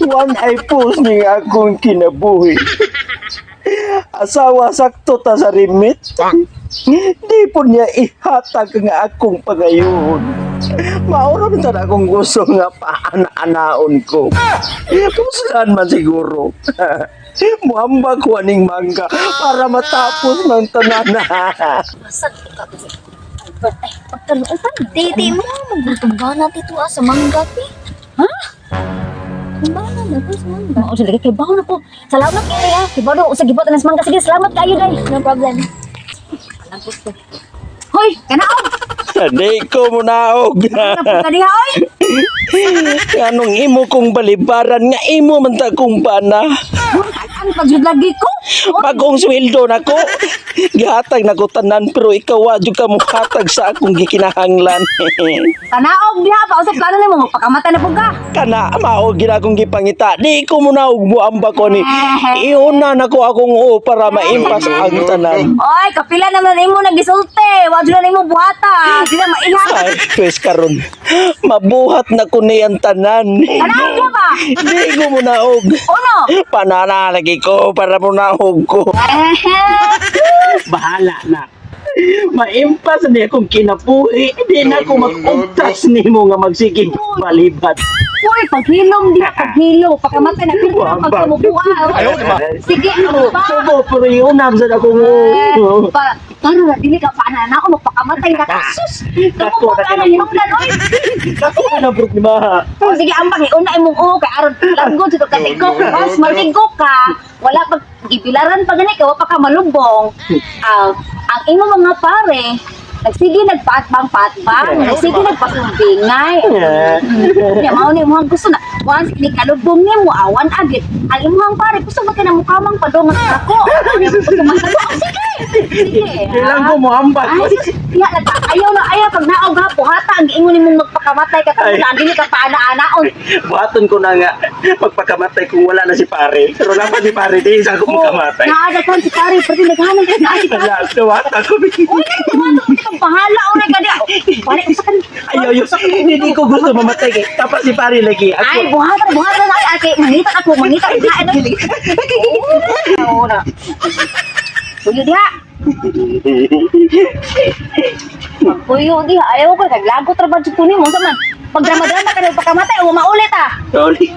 One ay post ni akong kinabuhi. Asawa sakto ta sa remit. Di po niya ihatag nga akong pagayon. Mauro man sad akong gusto nga paana-anaon ko. Puslan man siguro. Muhamba ko aning mangga para matapos ng tanan. Basag ka. Albert, ay, pagkaluotan. Titi mo, magutong na tito ah, sa mangga, ti. Ha? Kumbana na ko sa mangga. Oo, sige, kay baho na ko. Salamat kay ah. Kay baho sa gibot na sa mangga. Sige, salamat kayo, day. No problem. Hoy, kanaog! Di ko munaog. Ano ka diha, oy? Anong imo kong balibaran nga imo man ta kong bana. Ang pagjud lagi ko. Bagong sweldo nako. Gihatag nako tanan pero ikaw wa jud ka mohatag sa akong gikinahanglan. Kanaog diha pa usap plano nimo magpakamatay na pud ka. Kana mao gid akong gipangita. Di ko munaog mo amba ko ni. Iuna nako akong oo para maimpas ang tanan. Oy, kapila naman nimo nagisulti. Wa jud na nimo buhata. Sila maiha. Ay, pwes karon. Mabuhat na ko ni ang tanan. Kanaog diha ba? Di ko munaog. Uno. Panana lagi ko para munaog ko. Bahala na. Maimpas na akong kinabuhi. Hindi na ako mag-ugtas nimo nga magsigig balibat. Uy, paghilom diha, paghilom. Pakamatay na pila Wamba. pagkamukuha. Sige, ano ba? Subo, pero yun ang sa akong Eh, pa, para na dili ka pa na ako magpakamatay na ka. Sus! Kako Kamu na ka na hinungdan oy. Ako na bro ni Maha. Oh, sige, ang pangiuna imong oo kay aron langgon sa katigok. Once matigok ka, wala pag gibilaran pa gani ka, wa pa ka malubong. Ah, ang imong mga pare, nagsige nagpatbang-patbang, nagsige nagpasumbingay. Nya mao ni imong gusto na once ni kalubong nimo awan agit. Ang imong pare gusto ba ka na mukamang padungan ako? Gusto man ako. Sige. Sige. Kailan ko mo ambag. Ay, iya na ta. Ayaw na ayaw pag naog ha puhata ang giingon nimong magpakamatay ka Ay. kung dili ka paana-anaon. Buhaton ko na nga magpakamatay kung wala na si pare. Pero dapat si pare, di isa ako magkamatay. Naadakan si pare, pero naghanap ka na si pare. Wala, nawata ko. Uy, tumato ka bahala oray ka diha. Pare, unsa ka ni? Ayaw, yun. Hindi ko gusto mamatay. Kay. Tapos si pare lagi. Ako, Ay, buhatan, buhatan na ay ate, mangita ako, mangita ako. Ano? na. Tuyo diha. Tuyo diha, ayaw ko naglagot ra ba jud ko nimo unsa man. Pag drama-drama ka na pagkamatay, o maulit ah. Sorry.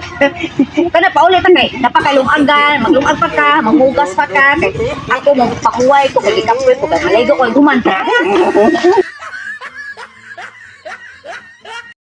Kana paulit ang kay napakaluagan, maglungag pa ka, maghugas pa ka kay ako mo pahuway ko kay gikapoy ko kay malaygo ko guman.